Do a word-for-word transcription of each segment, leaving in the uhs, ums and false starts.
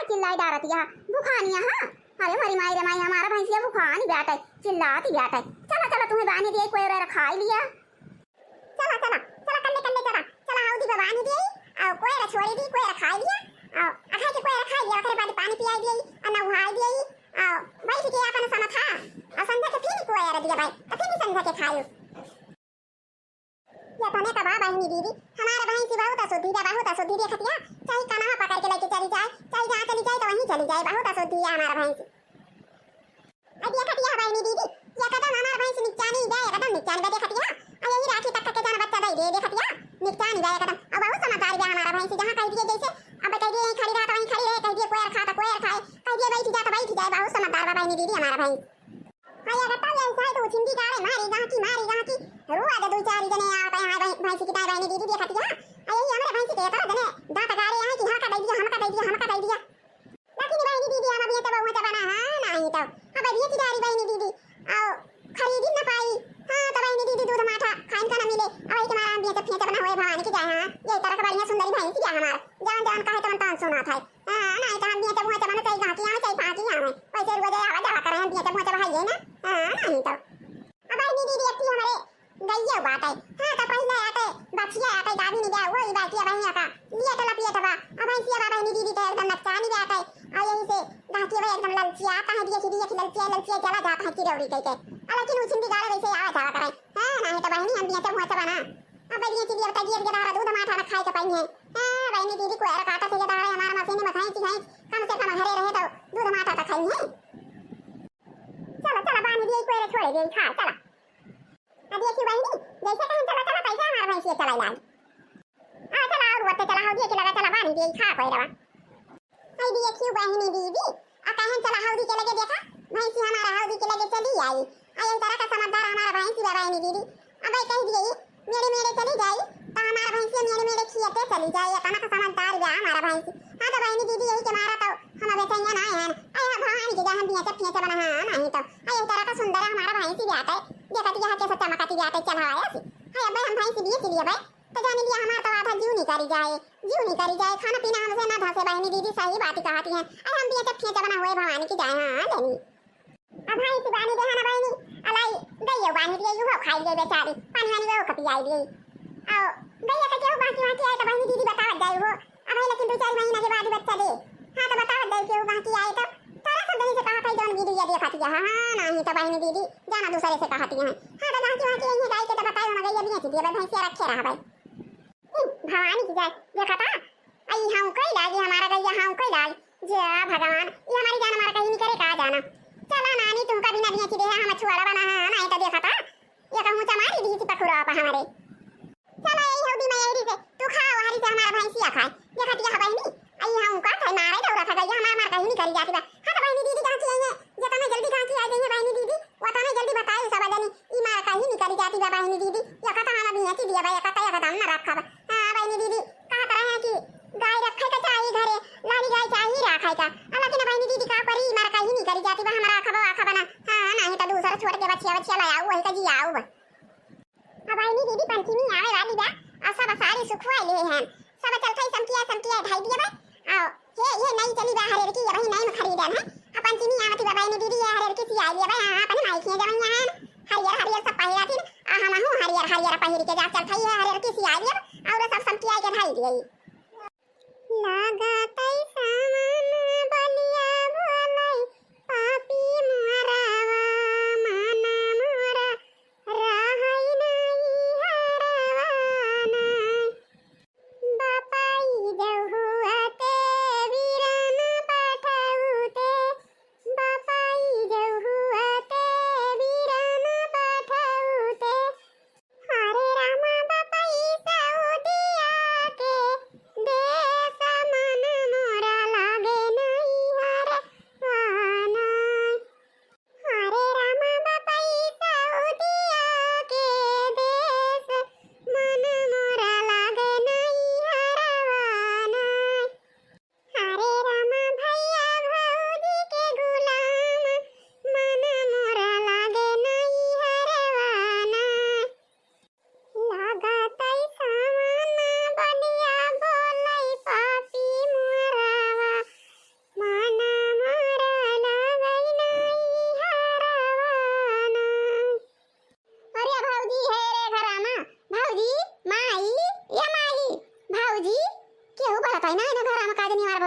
चिल्लाई डारतिया, भुखानिया, हाँ? अरे मरी माई रे माई, हमारा भैंसिया भुखानी बाटे, चिल्लाती बाटे। चला, चला, तुम्हें बांधी दिया, कोई रखाई लिया। चला, चला, चला, कल्ले, कल्ले चला, चला, हौदी बा बांधी दिया, और कोई छोड़ी दी, कोई रखाई लिया, और अखाई के कोई रखाई लिया, ओकरे बाद पानी पियाई दिया, और नहाई दिया, और बैठ के अपन समथा, और संध्या के फिर कोई दिया भाई, तो फिर संध्या के खायो। ये तने का बा बहिनी दीदी, हमार भैंसी बहुत अशुद्धि बा, बहुत अशुद्धि देखतिया, चाहे कनवा पकड़ के लेके चली जाए, चाहे जहाँ चली जाए तो वहीं चली जाए, बहुत अशुद्धि है हमार भैंसी। अ देखतिया बहिनी दीदी, ये एकदम हमार भैंसी निचानी बा, एकदम निचानी बा देखतिया, अ यही राखी तक के जान बच्चा दे दे देखतिया, निचानी बा एकदम, अब बहुत समझदार बा हमार भैंसी, जहाँ कह दिए जैसे, अब कह दिए यहीं खड़ी रहा तो वहीं खड़ी रहे, कह दिए कोयर खा तो कोयर खाए, कह दिए बैठ जा तो बैठ जाए, बहुत समझदार बा बहिनी दीदी हमार भैंस। हाँ, ये बताओ, ये ऐसा है तो छिंदी गाड़े, मारी गाँठी, मारी गाँठी। रोज दो चार जने आवत हैं, हाँ, भैं-, भैंसी की ताई बहिनी दीदी देखतिया। आ यही हमरे भैंसी के तरह जने दांत गाड़े हैं कि हमका दे दिया, हमका दे दिया, हमका दे दिया। लेकिन बहिनी दीदी, हम अभी तो बहुत बना, हाँ, नहीं तो। अब अभी की गाड़ी बहिनी दीदी, आओ, खरीदी न पाई। हाँ, तो बहिनी दीदी दूध माठा खाइन का न मिले। अब यही तुम्हारा हम भी तो फेंच बना हुए भवानी की जाए, हाँ। ये तरह का बढ़िया सुंदरी भैंसी है हमार। जान जान का है तो मन तान सुना था। हाँ, नहीं तो हम बियचा भुयचा बना, चाहे गाँठी आवे, चाहे पाँकी आवे। वैसे रोज आवा जावा करे, हम बियचा भुयचा भाई है ना। हाँ, नहीं तो। अब बहिनी दीदी, एक थी हमरे गइया बाटे। हाँ, तो पहिले आटे, बछिया आटे, गाभिन बा, वो ही बाटी अब यहाँ का। लिया तो लपिया तो बा। अब भैंसिया बा बहिनी दीदी, तो एकदम नकसानी बाटे। और यही से गाँठी बा एकदम ललचिया, कहाँ दिया कि दिया कि ललचिया, ललचिया चला जाता है चिरौरी कह के। अब लेकिन उछिन बिगाड़े वैसे आवा जावा करे। हाँ, नहीं तो बहिनी हम बियचा भुयचा बना। अब बहिनी दीदी, अब तगियत के दारा दूध माठा न खाए के पाई है। हाँ, बहिनी दीदी, कोयर काटा से ज्यादा है हमारा मशीन में भैंस, भैंस कम से कम हरे रहे तो दूध माठा तो खाई है। चला, चला, बांध दिए, कोयर छोड़ दिए, खा, चला। अब देखी बहिनी, जैसे कहें चला, चला, पैसा हमारा भैंसिया चला लाग। हाँ, चला, और बत्ते चला, हो दिए कि लगा, चला, बांध दिए, खा कोयरवा। आई देखी बहिनी दीदी, आ कहें चला हौदी के लगे देखा, भैंसी हमारा हौदी के लगे चली आई। आ यही तरह का समझदार हमारा भैंसी बा बहिनी दीदी। अब आई कह दिए, मेरे मेरे चली जाई, तो हमारा भैंसिया मेरे मेरे खियते चली जाई, इतना का समझदार बा हमारा भैंसी। हाँ तो बहिनी दीदी, यही के मारा तो हम अब चैया ना है। आई हाँ भवानी के जहाँ बियचा फेंचा बना, हाँ, नहीं तो। आई यही तरह का सुंदर हमारा भैंसी बाटे, देखत यहाँ कैसे चमकती बाटे, चला आया सी। हाँ, अब हम भैंसी बेच लिए भाई, तो जान लिया हमार तो आधा जीव निकरी जाए, जीव निकरी जाए, खाना पीना हमसे ना धसे बहिनी दीदी, सही बात कहती हैं। अरे हम बियचा फेंचा बना हुए भवानी की जाए, हाँ, लेनी। अब भैंसी बानी दे है ना बहिनी, अलाई गइयो बानी दिए, उहो खाई गई बेचारी, पानी वानी वो खपियाई दिए। आओ, गइया का केहू बाकी वाकी आए तो बहिनी दीदी बतावत जाए हो। अब है लेकिन दो चार महीना के बाद ही बच्चा दे। हाँ, तो बतावत जाए केहू बाकी आए तो, तोरा सब जनी से कहा था जौन वीडियो देखत है, हाँ, नहीं तो बहिनी दीदी, जाना दूसरे से कहती हैं। हाँ, तो बाकी वाकी यहीं गाय के तो बताए, हम गइया बेच दिए, भैंसिया रखे रहा भाई। ई भवानी की जाए, देखा था, आई हाँ कई लागी, हमारा गइया हाँ कई लागी, जे भगवान, ये हमारी जान हमारा कहीं नहीं करे का जाना। चला नानी, तुमका बिना बेच दे है, हम छुआड़ा बना है, नहीं तो देखा था, ये कहूँ चमारी दी थी पखुरा पा हमारे। चला यही हौदी में यही से, तू खा, वहारी से हमारा भैंसिया खाए, देखा दिया है बहिनी, आई हाँ का था, मारे दौरा था गइया, हमारा मार कहीं नहीं करी जाती बा। हाँ तो बहिनी दीदी कहाँ की आई है, जतना जल्दी कहाँ की आ गई है बहिनी दीदी, वतना जल्दी बताई सब जनी, ई मार कहीं नहीं करी जाती बा बहिनी दीदी, ये कथा हम अभी यहाँ की दिया बा, ये कथा, ये कथा हम ना रखा बा। हाँ, बहिनी दीदी, कहत रहे हैं कि गाय रखे के चाही घरे, लाली गाय चाही राखे का। आ, लेकिन बहिनी दीदी का करी, मार कहीं नहीं करी जाती बा, हमारा आखा बा, आखा बना। हाँ, नहीं तो दूसरा छोड़ के बछिया, बछिया ले आऊ, वही का जी आऊ बा। अब बहिनी दीदी पंचमी आवे वाली बा, आ सब साड़ी सुखवाई ले हैं। सब चलते समकिया, समकिया ढाई दिया बा। आओ, ये, ये नई चली बा हरेर की, ये वही नई में खरीदन है। अब पंचमी आवती बा बहिनी दीदी, ये हरेर की सियाई लिया बा, हाँ, अपने माई खिए जवैया हैं। हरियर, हरियर सब पहिरा थी, आ हम हूँ हरियर, हरियर पहिर के जा चलते, ये हरेर की सियाई लिया बा, और सब समकिया के ढाई दिए। लागत सावन बलिया बोलाई, पापी मोरावा, मन मोरा, रहै नाई हरवा नाई। बापाई जहुआ ते बीरन पठौते, बापाई जहुआ ते बीरन पठौते। हरे रामा बापाई सऊदिया के देश मन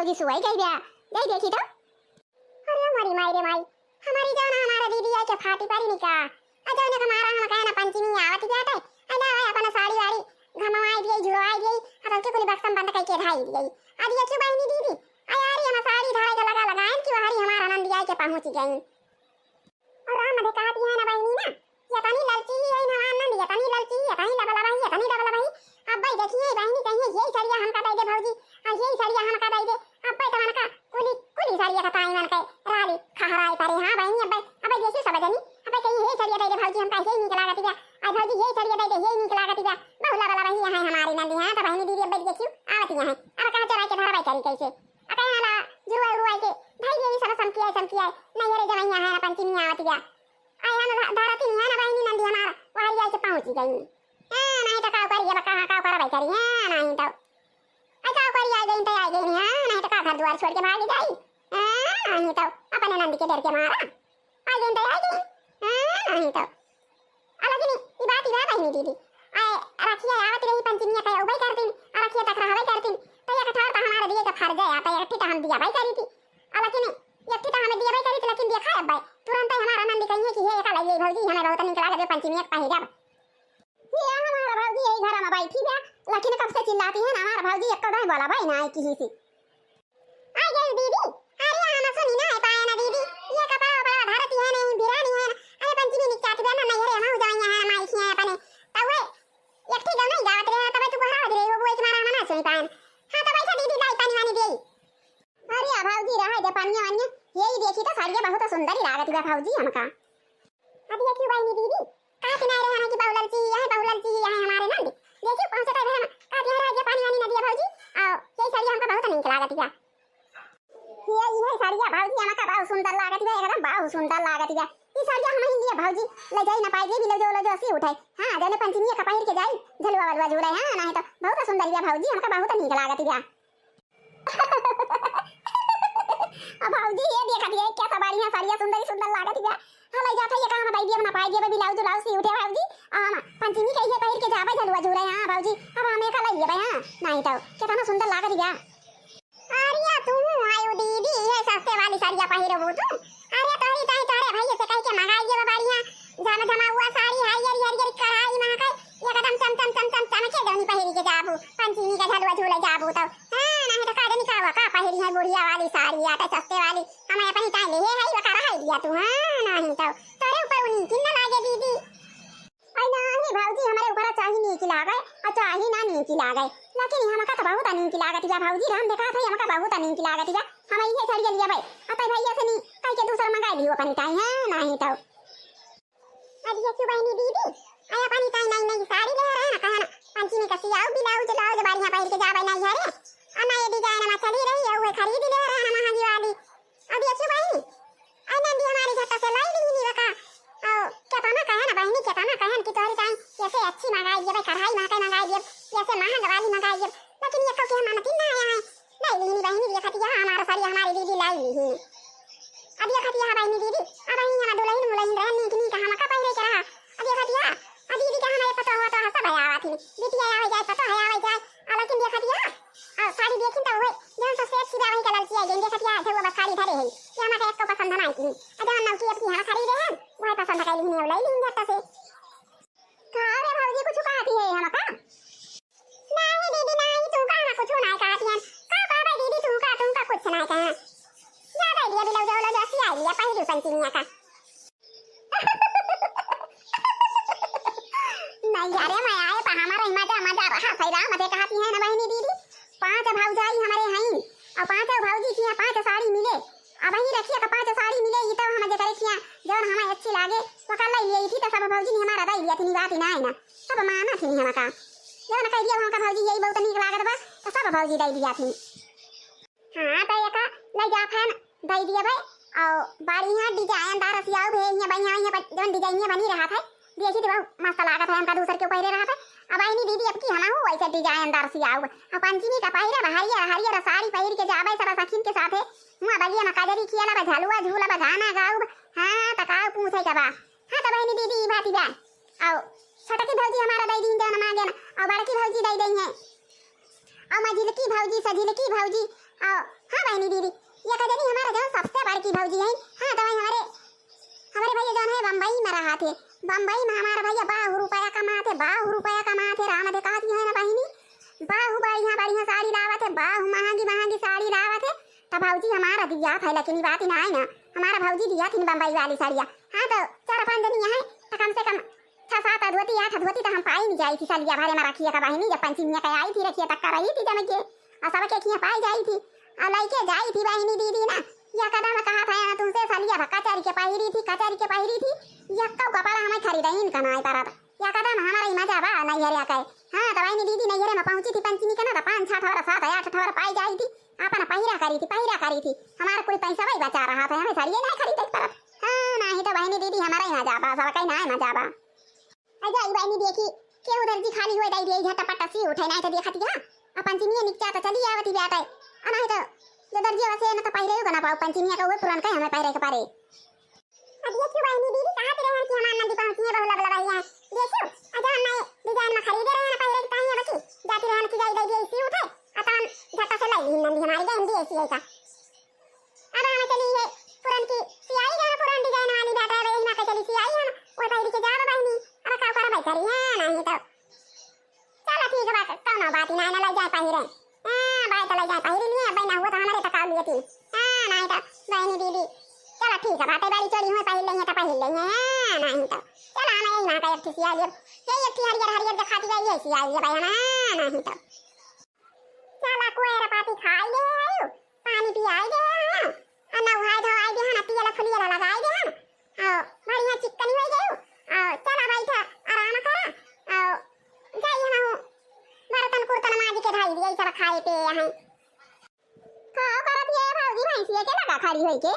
भौजी सुआई गई बा, जाई देखी तो। अरे मोरी माई रे माई, हमारी जान हमारा दीदी आई के फाटी परी निका। आ जौन का मारा हम कहे ना पंचमी आवत बाटे, आ लावा अपन साड़ी वाड़ी घमवाई दिए, झुरवाई दिए, आ सबके कुली बक्सम बंद करके धाई दिए। आ दिया क्यों बहनी दीदी? आ यारी हम साड़ी धाई के लगा लगाएन कि वहारी हमारा नंदी आई के पहुँच गई। और राम दे कहती है ना बहनी ना, ये तनी ललची ही है ना नंदी, ये तनी ललची ही, ये तनी लबलबा ही, ये तनी लबलबा ही। अब भाई देखिए बहनी कहिए यही सड़िया हमका दे दे भौजी, आ यही सड़िया हमका दे दे। अब भाई तो उनका कुली, कुली सड़िया का ताई मन के राली खहराए परे। हाँ बहनी, अब्बे, अब्बे देखियो सब जनी, अब्बे कहीं हे सड़िया दे दे भौजी, हमका हे नीक लागत बा। आ भौजी हे सड़िया दे दे, हे नीक लागत बा। बहुला वाला बहिया है हमारी नंदी, हाँ, तो बहनी दीदी अब्बे देखियो, आवत यहाँ है। अब कहाँ चोराई के धरवाई करी कैसे? अब कहीं ना जुरुआ उरुआ के, भाई ये सब समकिया, समकिया, नहीं रे जवैया है ना पंचमी आवत बा। आए हम ध-, धरती नहीं है ना बहनी नंदी हमारा, वहाँ जाके पहुँच गई। हाँ, नहीं तो काव करी, अब कहाँ काव करवाई करी, हाँ, नहीं तो। अरे का करी, आ गई तो आ गई, हाँ, नहीं तो का घर द्वार छोड़ के भाग जाई, हाँ, नहीं तो अपने नंद के डर के मारा, आ गई तो आ गई, हाँ, नहीं तो। आ लेकिन ई बात ई बा बहनी दीदी, आ रखिया आवत रही पंचमिया का उबई करतीन, आ रखिया तक रहबे करतीन, तो एक ठौर तो हमारे दिए के फर्ज है, तो एक ठे तो हम दिया भाई करी थी, आ लेकिन एक ठे तो हमें दिया भाई करी थी, लेकिन देखा है भाई, तुरंत ही हमारा नंद कहिए कि हे एका लइए भौजी, हमें बहुत निक लागत बा पंचमिया के पहिरब। ये हमारा भौजी यही घर में बैठी बा, लेकिन कब से चिल्लाती है ना, हमारा भौजी एक दाई बोला भाई ना आई किसी से। आ गई दीदी, अरे हम सुनी ना है पाए ना दीदी, ये कपड़ा उपड़ा धरती है नहीं, बिरानी है ना, अरे पंचमी निकात बा ना, नहीं रे हम जाएंगे हैं माई खिया अपने, तब वो एक ठीक नहीं जावत रहे, तब तू कहाँ रहे हो, वो एक मारा हम ना सुनी पाए। हाँ तो बैठा दीदी, लाई पानी वानी दे। अरे भौजी रहा दे पानी वानी, यही देखी तो साड़िया बहुत सुंदर ही लागत बा भौजी हमका। अब देखियो बहिनी दीदी, का किनारे हमें कि बहुलल ची, यह बहुलल ची, यह हमारे नंद। देखियो पहुँचे तो घर में, का दिया रह गया पानी वानी न दिया भौजी। आओ, यही साड़िया हमका बहुत नीक लागत बा। ये, ये साड़िया भौजी हमका बहुत सुंदर लागत बा, एकदम बहुत सुंदर लागत बा। ई साड़िया हम ही लिए भौजी, ले जाई ना पाई, ये भी ले जाओ, ले जाओ, सी उठाई। हाँ, जने पंचमी का पहिर के जाई, झलुआ वलुआ झूले, हाँ, नहीं तो बहुत सुंदर बा भौजी, हमका बहुत नीक लागत बा। अब भौजी ये देखत ये क्या सब बढ़िया साड़िया सुंदर ही सुंदर लागत बा। हाँ, ले जात है ये का हम दई दिया, ना पाई दिया, ब्लाउज उलाउज सी उठे भौजी। हम पंचमी के ये पहिर के जाबे झलुआ झूले, हाँ भौजी, अब हमें का ले लेबे, हाँ, नहीं तो कितना सुंदर लागत बा। अरे तू आयु दीदी, ये सस्ते वाली साड़िया पहिरबू तू? अरे तोरी ताई तोरे भैया से कह के मंगाई देबे बढ़िया झमझमाउआ साड़ी, हरियर हरियर कढ़ाई में के एकदम चम चम चम चम चमके जौनी पहिरी के जाबू, पंचमी का झलुआ झूले जाबू तो। हाँ, नहीं तो का जनी का, का पहिरी है बुढ़िया वाली साड़ी, या तो सस्ते वाली, हमें अपनी ताई ले है, वो का रहाई दिया तू, हाँ, नहीं तो। तोरे ऊपर उनी किन ना लागे दीदी। अरे नाही भौजी, हमरे ऊपर चाही नीक लागे, और चाही ना नीक लागे, लेकिन हमका तो बहुत नीक लागत बा भौजी, राम देखा था हमका बहुत नीक लागत बा। हम इहे साड़ी लिया भाई, अब भैया से नी कह के दूसर मंगा लियो अपनी ताई, हाँ, नहीं तो। अब ये क्यों बहनी दीदी, आया अपनी ताई नई नई साड़ी ले रहे हैं ना, कहा ना पंचमी का सियाऊ ब्लाउज लाउज बढ़िया पहिर के जाबे नहीं है रे, और ना ये डिजाइन में चली रही है, वो खरीद ले रहे हैं महंगी वाली। अब ये क्यों बहनी, आई नंदी हमारी झट्टा से लाई ली नहीं बका। और कितना कहे ना बहनी, कितना कहे कि तोरी ताई ऐसे अच्छी मंगाई दिए, कढ़ाई महंगाई मंगाई दिए, ऐसे महंग वाली मंगाई दिए, लेकिन ये कल के हम मानती ना आया है। लाई ली नहीं बहनी, ये खतिया हमारा साड़ी हमारी दीदी लाई ली ही। अब ये खतिया बहनी दीदी, अब बहनी हम दुल्हन मुलहिन रहन नीक नीक हम का पहिरे के रहा। अब ये खतिया, अब दीदी का हमारे पता हुआ तो हंसा भया आवा थी, बिटिया आवे जाए, पता है आवे जाए, आ लेकिन ये खतिया, आ साड़ी देखिन तो हुए, जौन सबसे अच्छी बा वही कलर की आई, जौन देखत या है वो बस साड़ी धरे है, ये हमारे एक तो पसंद ना आई। आ जौन नौकी अपनी यहाँ खरीदे हैं, वही पसंद कर ली, ले ली झट से। का रे भौजी, कुछ कहती है हमका? नहीं दीदी, नहीं, तू का ना कुछ ना कहती है। का कहबे दीदी, तू का, तू का कुछ ना कहे। जा दे दिया ब्लाउज, ब्लाउज सिया लिया, पहिरी पंचमिया का। नहीं, अरे मैं आए तो हमारा ही मजा, मजा रहा। सही राम दे कहती है ना बहनी दीदी, पांच भौजाई हमारे हैं और पांचों भौजी की यहाँ पांच साड़ी मिले। अब वही रखिए तो पांच साड़ी मिले, ये तो हम जेकरे किया जौन हमें अच्छी लागे, वो कर ले लिए थी, तो सब भौजी ने हमारा दे दिया थी, बात ही ना है ना, सब माना थी हमारा। जौन कह दिया वहाँ का भौजी यही बहुत नीक लागत बा, तो सब भौजी दे दिया थी। हाँ, तो एका ले जात है ना, दे दिए भाई। और बढ़िया डिजाइनदार सियाऊ भी है, बढ़िया, बढ़िया जौन डिजाइन बनी रहा था, देखी थी, बहुत मस्त लागत है, हमका दूसर के पहिरे रहा था। अब आई नी दीदी, अब की हम हूँ वैसे डिजाइनदार सियाऊ। अब पंचमी का पहिरे, हरियर, हरियर साड़ी पहिर के जाबे सब सखिन के साथे, हुआ बगिया में कजरी खेलब, झलुआ झूलब, गाना गाउब। हाँ, त का पूछे के बा? हाँ, त बहनी दीदी, ई बात बा। आओ, छोटकी भौजी हमारा दे दीन जौन मांगे ना, और बड़की भौजी दे दई है, और मझिलकी भौजी, सझिलकी भौजी, और जी हैं? हाँ, तो वही हमरे, हमरे भइया जौन है बम्बई मा रहत है, बम्बई मा हमार भइया बाहु रुपया कमात है, बाहु रुपया कमात है, राम देखा दी है ना बहिनी, बाहु बढ़िया बढ़िया साड़ी लावत है, बाहु महँगी महँगी साड़ी लावत है। तो भौजी हमारा दिया था, लेकिन ई बात ही ना है ना, हमारा भौजी दिया थी बम्बई वाली साड़िया। हाँ, तो चार पाँच जनी हैं, तो कम से कम छह सात अधोती, आठ अधोती तो हम पाई नहीं जाई थी, सलिया भरे मा रखिया का बहिनी, जब पंचमिया का आई थी, रखिया तक का रही थी जम के, और सबके खिया पाई जाई थी, और लइके जाई थी बहिनी दीदी ना, या कदम कहा था ना तुमसे, सलिया भा कचरी के पहिरी थी, कचरी के पहिरी थी, या कौ कपड़ा हमें खरीदे इनका ना परत, या कदम हमारा ही मजा बा नैहरे आके। हाँ, तो बहिनी दीदी नैहरे मा पहुँची थी पंचमी के ना, तो पाँच छह ठवर, सात आठ ठवर पाई जाई थी, अपन पहिरा करी थी, पहिरा करी थी, हमारा कोई पैसा वही बचा रहा था, हमें सड़िए नहीं खरीदे परत। हाँ, नहीं तो बहिनी दीदी हमारा ही मजा बा, सबका ही ना मजा बा। आ जाई बहिनी देखी, केहू दर्जी खाली हुए दई दिए, झटपट सी उठे, नहीं तो देखत ही हाँ, आ पंचमिया निकचा तो चली आवती बाटे, आ नहीं तो जो दर्जी वसे न तो पहिरे का ना पाऊ, पंचमिया का हुए पुरान का हमें पहिरे के परे। अब देखियो बहिनी दीदी कहा ती रहन कि हमार नंदी पहुँची है बहुला बला बहिया, देखियो, आ जौन मैं डिजाइन मा खरीदे रहे ना पहिरे के ताई बची, जाती रहन कि जाई दई दिए सी उठे, आ तौन झट से लाई ली नंदी हमारी गहन दी ऐसी ऐसा। अब हम चली ये पुरन की सियाई जाना, पुरन डिजाइन वाली बाटा है, यही मा के चली सियाई हम, वो पहिरी के जाब बहिनी, अब का करबै करी, हाँ, नहीं तो। चला ठीक बा, कौनो बात ही ना, ना लई जाए पहिरे। हाँ, बाई तो लई जाए पहिरी लिए, अब ना हुआ तो हमारे तकाव लिए थी। हाँ, नहीं तो बहिनी दीदी, चला ठीक है, बाटे बड़ी चोरी हुए पहिर लेंगे तो पहिर लेंगे, हाँ, नहीं तो। चला हम यही मा का एक ठे सियाई लिए, ये एक ठे हरियर हरियर दिखाती है, ये सियाई लिए भाई हम, हाँ, नहीं तो। चला कोयर पाती खाई दे आयो, पानी पियाई दे आयो, आ नहाई धोआई दे हन, तेल फुलियल लगाई दे हन, आओ बढ़िया चिक्कनी होई गयो, आओ चला बैठा आराम करा, आओ जाई हम बर्तन कुर्तन माज के धाई दिए सब खाए पे हैं। का करत ये भौजी भैंसिया के लगा खड़ी होई के?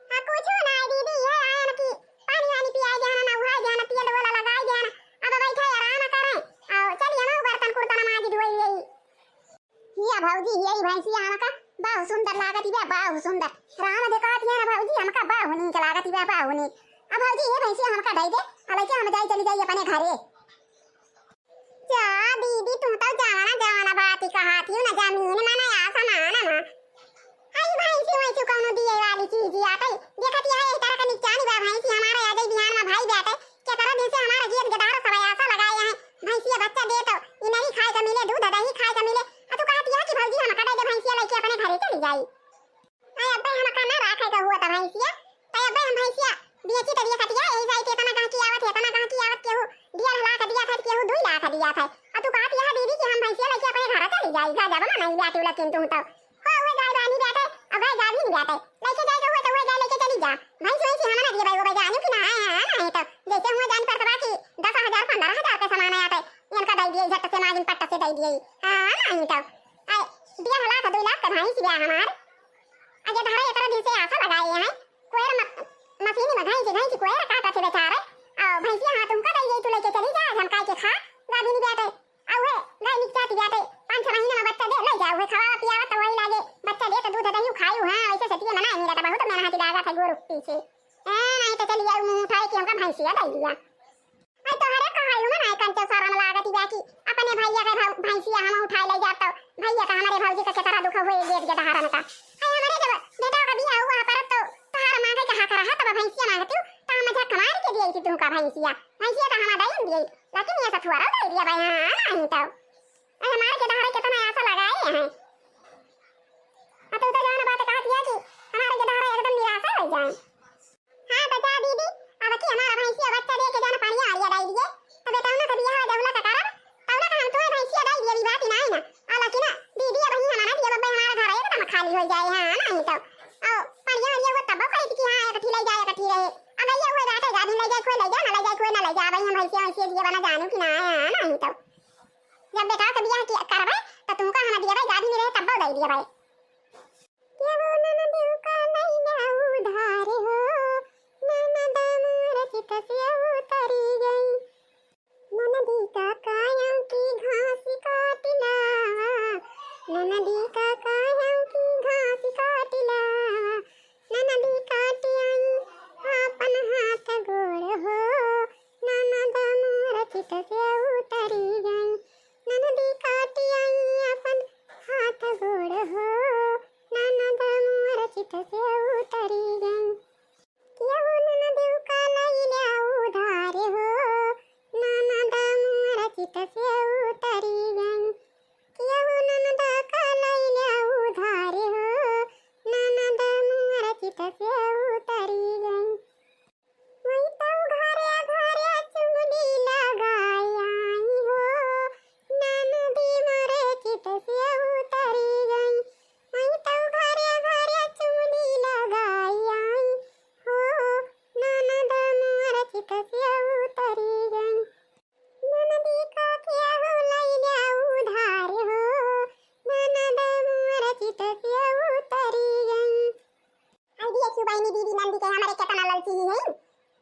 आ, कुछ ना दीदी, ये आयन की पानी वानी पियाई देहन, नहाई देहन, तेल वाला लगाई देहन, अब बैठे आराम करें। आओ, चलिए ना, बर्तन कुर्तन माज धोई यही। हिया भौजी, हिया ई भैंसिया हमका बहुत सुंदर लागत बा, बहुत सुंदर। राम देखत हिया ना भौजी, हमका बहुत नीक लागत बा, बहुत नीक। अब भौजी, ये भैंसिया हमका दे दे, अब लेके हम जाई, चली जाई अपने घरे। जा दीदी, तू तो जवाना जवाना बात ही कहा थी ना, जमीन में ना आसमान में। हई भैंसी वैसी कौनो दिए वाली चीज ही आटे। देखत यह एक तरह का निचानी बा भैंसी हमारे आ जाई बिहान में भाई बाटे। केतना दिन से हमारे गेट के धार सब आशा लगाए हैं। भैंसिया बच्चा दे तो ई नहीं खाए का मिले, दूध दही खाए का मिले। आ तू कहत यह कि भौजी हम कटा दे भैंसिया लेके अपने घरे चली जाई। अरे अब्बे हम का ना राखे का हुआ था भैंसिया। तो अब्बे हम भैंसिया बेची तरिया खटिया, यही जाई के इतना गाहकी आवत है, इतना गाहकी आवत, केहू डेढ़ लाख दिया था, केहू दुई लाख दिया था। आ तू कहत यह दीदी कि हम भैंसिया लेके अपने घर चली जाई, जा जाबो ना नहीं जाती लेकिन तू तो। हो हुए गाय बानी बाटे, अब गाय गाभिन बाटे। लेके जाए के हुए तो हुए गाय लेके चली जा। भैंस वैंस हम ना दिए भाई, वो भाई जानी कि ना है, हाँ, नहीं तो। जैसे हुए जान पड़त बा कि दस हजार, पन्द्रह हजार के सामान आटे, इनका दे दिए, झट से माजिन पट्ट से दे दिए। हाँ, नहीं तो। आए, डेढ़ लाख, दुई लाख का भैंस बा हमार। आ ये धारा इतना दिन से आशा लगाए हैं। कोयर म-, मशीनी में घैंची, घैंची कोयर काटत है बेचारे। आ भैंसिया हाँ तुमका दे दिए, तू लेके चली जा, हम काई के खा, गाभिन बाटे। आ उहे गाय निक जाती बाटे, पाँच छह महीना में बच्चा दे, ले जाओ, उहे खवावा पियावा तो वही लागे, बच्चा दे तो दूध दही खायू, हाँ, वैसे से पिए मना नहीं रहता, बहुत मेहनत लागत है गोरू के पीछे। ए, नहीं तो चली जाऊ मुँह उठाए कि हमका भैंसिया दे दिया। आई तोहरे कहाई में नहीं कंचो शरम लागत बा कि अपने भैया के भौ-, भैंसिया हम उठाए ले जात तो भैया का हमारे भौजी का कितना दुख हुए गेट के दहारा में का। आई हमारे जब बेटा का बियाह हुआ पर तो तोहरा मांगे के हक रहा तब भैंसिया मांगती हूँ तो हम झक मार के दिए थी तुमका भैंसिया। भैंसिया तो हम दे दिए। लेकिन ये सथुआरा दे दिया भाई, हाँ, नहीं तो। अरे हमारे के दहाड़े कितना आशा लगाए हैं। आ तू तो जौन बात कहत हिया कि हमारे के दहाड़े एकदम निराशा हो जाए। हाँ तो जा दीदी, अब की हमारा भैंसिया बच्चा दे के जौन पानिया आड़िया डाल दिए, तो बेटा उन्हें तो बियाह जहुला का करब, तौला का हम तुम्हें भैंसिया डाल दिए, अभी बात ही नहीं ना। आ लेकिन ना, दीदी अब ही हमारा दिया बब्बे हमारा घर एकदम खाली हो जाए, हाँ, नहीं तो। आओ, पानिया आड़िया वो तब खरीद की, हाँ, एक ठी ले जाए, एक ठी रहे। अब ये हुए बात है, गाभिन ले जाए, कोई ले जा, ना ले जाए, कोई ना ले जा, भाई हम भैंसिया, भैंसिया दिए बना जानू कि ना, हाँ, नहीं तो। जब बेटा के बियाह किया करबे, त तुमका हम दियबे, गाभिन रहे तब्बो दे दियबे। केहू ननदियो का नैया उधार हो, ननद मोर चित से उतरी गई। ननदी का काया की घास काटिला, ननदी का काया की घास काटिला। ननदी काटी आई आपन हाथ गोड़ हो, ननद मोर चित से उतरी गई। ननदी काटी आई आपन हाथ गोड़ हो, ननद मोर चित से उतरी गई। केहू ननदिउ का लइल्या उधार हो, ननद मोर चित से उतरी गई। केहू ननद का लइल्या उधार हो, ननद मोर चित से उतरी गई। वही तउ घरे घरे चुगली लगाई आई हो, ननदी मोरे चित से उतरी गई। वही तउ घरे घरे चुगली लगाई आई हो, ननद मोरे चित से उतरी गई। ननदी का केहू लइल्या उधार हो, ननद मोरे चित से उतरी गई। आई देखियो बहिनी दीदी नंदी के हमरे केतना ललची ही है।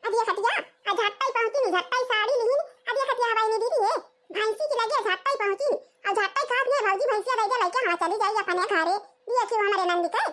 अदिया खतिया, आ झट्टई पहुँची नी, झट्टई साड़ी लिहिन। अदिया खतिया बहिनी दीदी है, भैंसी की लगे झट्टई पहुँची नी, और झट्टई खात में भौजी भैंसिया दे दे लइके हाँ चली जाई अपने घरे। देखियो हमरे नंदी के।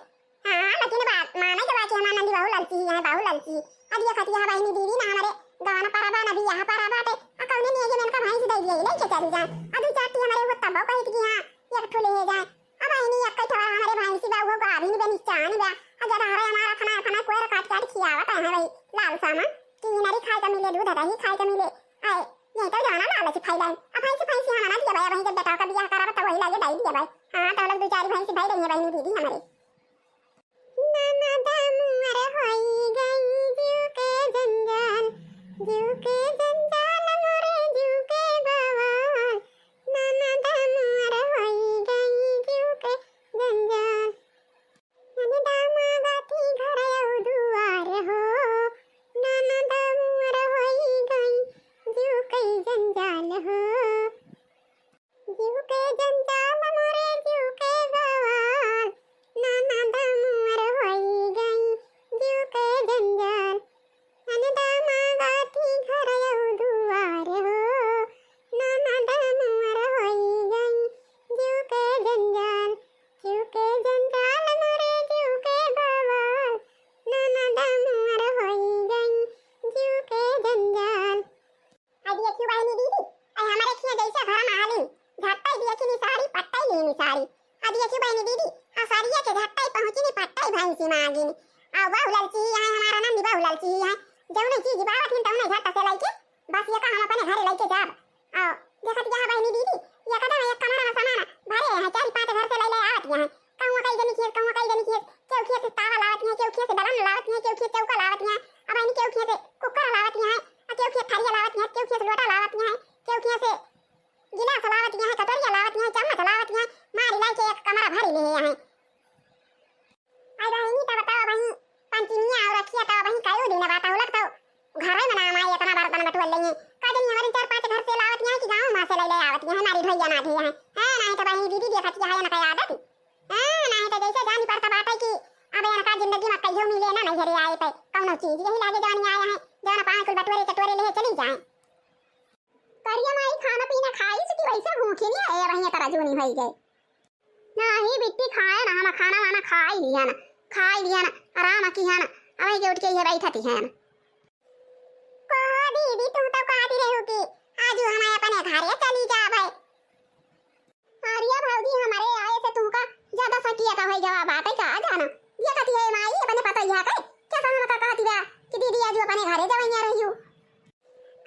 हाँ, लेकिन बात माने के बाकी हमार नंदी बहु ललची ही है, बहु ललची। अदिया खतिया बहिनी दीदी ना हमरे गाँव परबा ना बियाह परबा बाटे, आ कौने नेगे में इनका भैंस दे दिए, लइके चली जाए। आ दू चार ठी हमरे वो तब्बो कहित की हाँ, एक ठो ले जाए। अब बहिनी, एक्कै ठवा हमरे भैंसी बा, उहो गाभिन बा, निचान बा। आ जब हमारे हमारा खाना, खाना कोयर काट काट खियावत है भाई, लाल सामा, कि इनरी खाए का मिले, दूध दही खाए का मिले। आए, यही तो जाना लालच फैलाई। अब भैंसी, भैंसी हम ना दिया भाई, वहीं जब बेटा का बियाह करब, तो वही लागे दाई दिया भाई। हाँ, तो अलग दो चार भैंसी भाई रही है बहिनी दीदी हमरे। ननद मोर होई गई जीव के जंजाल, जीव के जंजाल मोरे जीव के बवाल। ननद मोर होई गई जीव के जंजाल। ननद मांगती घर अउ दुआर हो, ननद मोर होई गई जीव के जंजाल हो। जीव के जंजाल मोरे जीव के बवाल, ननद मोर होई गई जीव के जंजाल। ननद मांगती घर अउ दुआर हो, ननद मोर होई गई जीव के जंजाल, जीव के जंजाल मोरे जीव के बवाल, ननद मोर होई गई जीव के जंजाल। अदिया क्यों बहिनी दीदी, ऐ हमरे खिया जैसे घर में आली, झट्टई दिया कि निसारी, पट्टई ली निसारी। अदिया क्यों बहिनी दीदी, आ सारिया के झट्टई पहुँची नी, पट्टई भैंसी मांगी नी। आ बहु ललची ही है, हमारा नंदी बहु ललची ही है। जौने चीज बावत हिन तौने झट से लइके, बस ये का हम अपने घरे लइके जाब। आ देखत यहाँ बहिनी दीदी, ये कदम एक कमरा में सामान भरे हैं, चार पांच घर से ले ले आवत यहाँ। कहूँ कई जनी खेत, कहूँ कई जनी खेत, केहू खेत से तावा लावत है, केहू खेत से बेलन लावत है, केहू खेत चौका लावत है, अब बहिनी केहू खेत से कुकर लावत है, आ केहू खेत थरिया लावत है, केहू खेत से लोटा लावत है, केहू खेत से गिलास लावत है, कटोरिया लावत है, चम्मच लावत है, मारी लाई के एक कमरा भरी ले हैं। आई बहिनी, तब बताओ बहिनी, पंचमिया और रखिया तब बहिनी कयो दिन बात हो लगता। घरे में ना माई इतना बर्तन बटुअल लेंगे। का जनी हमारे चार पांच घर से लावत यहाँ कि गाँव में से ले ले आवत यहाँ, नारी ढोइया ना गई है। हाँ, नहीं तो बहिनी दीदी देखत यहाँ ना कई आदत। हाँ, नहीं तो जैसे जानी पड़ता बात है कि अब इनका जिंदगी में कहियो मिले ना नहीं घरे आए पे कौनो चीज यही लागे जानी आया है, जौन पाए कुल बटोरे चटोरे ले चली जाए। करिया माई खाना पीना खाई कि वैसे भूखी नहीं है, वहीं तरह जूनी होई गए। नाही बिट्टी खाए ना, हम खाना वाना खाई लिया ना, खाई लिया ना, आराम किया ना, अबे के उठ के ये बैठती है ना। कहो दीदी, तू तो कहती रही कि आज हम अपने घरे चली जाबे। अरे भौजी, हमारे आए से तुमका ज्यादा सकिया का होई गवा बात है का जाना? ये कहती है माई, अपने पता ही है के? कैसा हम का कहती बा कि दीदी आज अपने घरे जावे यहाँ रही हूँ।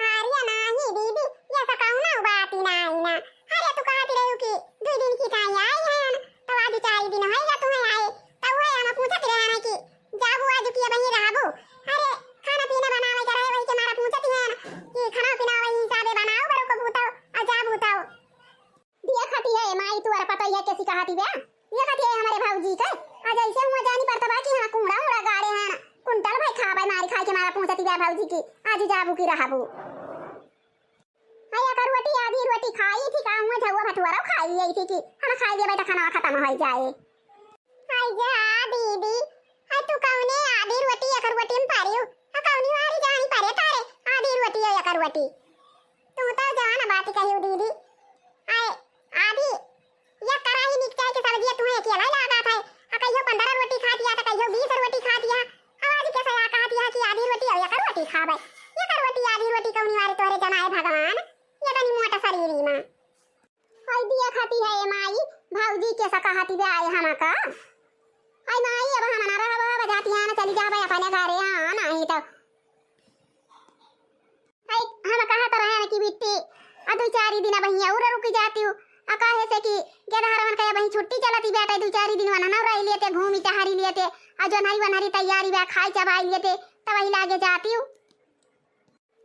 अरे नाही दीदी, ये तो कौनो बात ही नाही ना। अरे तू कहती रही कि दो दिन की काई आई है ना, तो आज चार दिन होएगा तुम्हें आए, तो वह हम पूछत रहे ना कि जाबू आज की वहीं रहबू। अरे खाना पीना बनावे का रहे वही के मारा पूछत है ना कि खाना पीना वही हिसाबे बनाओ बड़ो को बूताओ और जा बूताओ। दिया खाती है माई, तू अरे पता ही है कैसी कहाती बे? ये खाती है हमारे भौजी के। आज ऐसे हुआ जानी पड़ता बा कि हाँ, कूड़ा उड़ा गाड़े हैं ना। कुंटल भाई खा भाई मारी खाई के मारा पूछती बे भौजी की, आज जाबू की रहबू। हाँ, एक रोटी आधी रोटी खाई थी का, हुआ झौआ भटुआरा खाई यही थी कि हम खाई लेबे तो खाना खत्म हो जाए। हाय जा दीदी, हाय तू कौने आधी रोटी एक रोटी में पारियो? आ कौनी वारी जानी परे तारे आधी रोटी एक रोटी। तू तो जवान बात कहियो दीदी। आए आधी या कराही निक चाय के सब्जी तुम्हें अकेला ही लागत है। आ कहियो पन्द्रह रोटी खा दिया तो कहियो बीस रोटी खा दिया। अब आज कैसे या कहा दिया कि आधी रोटी और एक रोटी खाबे। एक रोटी आधी रोटी कौनी वारी तोहरे जमाए भगवान। ये तनी मोटा शरीरी माँ। आई दिया खाती है ए माई, भौजी के सका हाथी बे आए हमका। आई माई, अब हम ना रहब, अब जाती है ना, घरे, हाँ, नाही तो। आई, हम कहत रहेन कि बिट्टी, आ दुइ चारि दिन अबहीं अउर रुकि जातिउ। आ काहे से कि गेदहरवन का अबहीं छुट्टी चलति बाटइ, दुइ चारि दिन वनहनउ रहि लेते, घूमि टहरि लेते, आ जोन्हरी वनहरी तैयारी बा, खाइ चबाइ लेते, तब वही लागे जातिउ।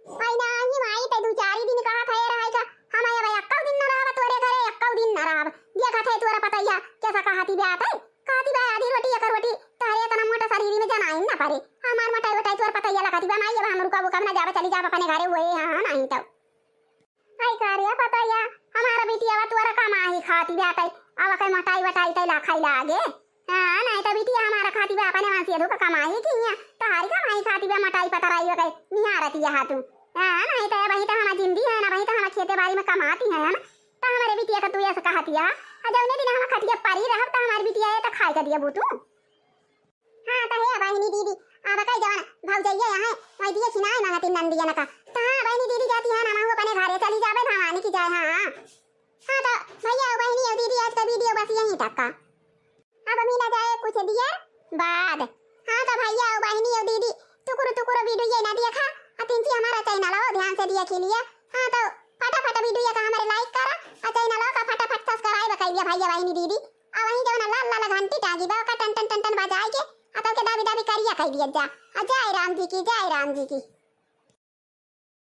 आई नाही माई, तइ दुइ चारि दिन कहत हए रहइ का, हम अब एक्कउ दिन न रहब तोरे घरे, एक्कउ दिन न रहब। देखत हए तोरा पतइया, कइसा कहति बाटइ, कहति बा आधी रोटी, एक रोटी, तहरे एतना मोटा सरीरी में जनाइन न परे। हमार मोटाई ओटाई तोर पतइया लगति बा, माई, अब हम रुकब उकब न, जाब, चली जाब अपने घरे, उहे, हाँ, नाही तउ। आई का रे पतइया, हमार बिटिया तोरा कमाही खाति बाटइ, अब कइ मोटाई वटाई तइ लाखइ लागे। हाँ, नाही तउ बिटिया हमार खाति बा अपने मनसे धोखा कमाही किया, तहारी कमाही खाति बा मोटाई पतराई वकइ निहारति हा तू। हाँ, नाही तउ अबहीं तउ हम जिंदी हन, अबहीं तउ हम खेते बारी में कमाति हन, तउ हमरे बिटिया का तू अइसे कहति हा, आ जउने दिन हम खटिया परी रहब तउ हमार बिटिया ए तउ खाइ का दिया बूतू। हाँ, त हे बहिनी दीदी, अब कई जवन भौजइया यहाँ, वही दिए छिनाए मांगती नंदियन का। त हाँ, बहिनी दीदी जाती है ना, हमहू अपने घरे चली जाबे, भवानी की जाए, हाँ, हाँ। हाँ, त भैया, बहिनी और दीदी, आज का वीडियो बस यहीं तक का। अब मिला जाए कुछ दियर बाद। हाँ, त भैया और बहिनी और दीदी, टुकुर टुकुर वीडियो ये ना देखा, आ तिनसी हमारा चैनल हो ध्यान से देखी लिया। हाँ, त फटाफट वीडियो का हमारे लाइक करा, आ चैनल का फटाफट सब्सक्राइब कर लिया भैया, बहिनी दीदी। आ वहीं जवन लाल लाल घंटी टांगी बा, ओका टन टन टन टन बजाए के, आ तब के दाबी दाबी करिया कह दिया जा। आ जय राम जी की, जय राम जी की।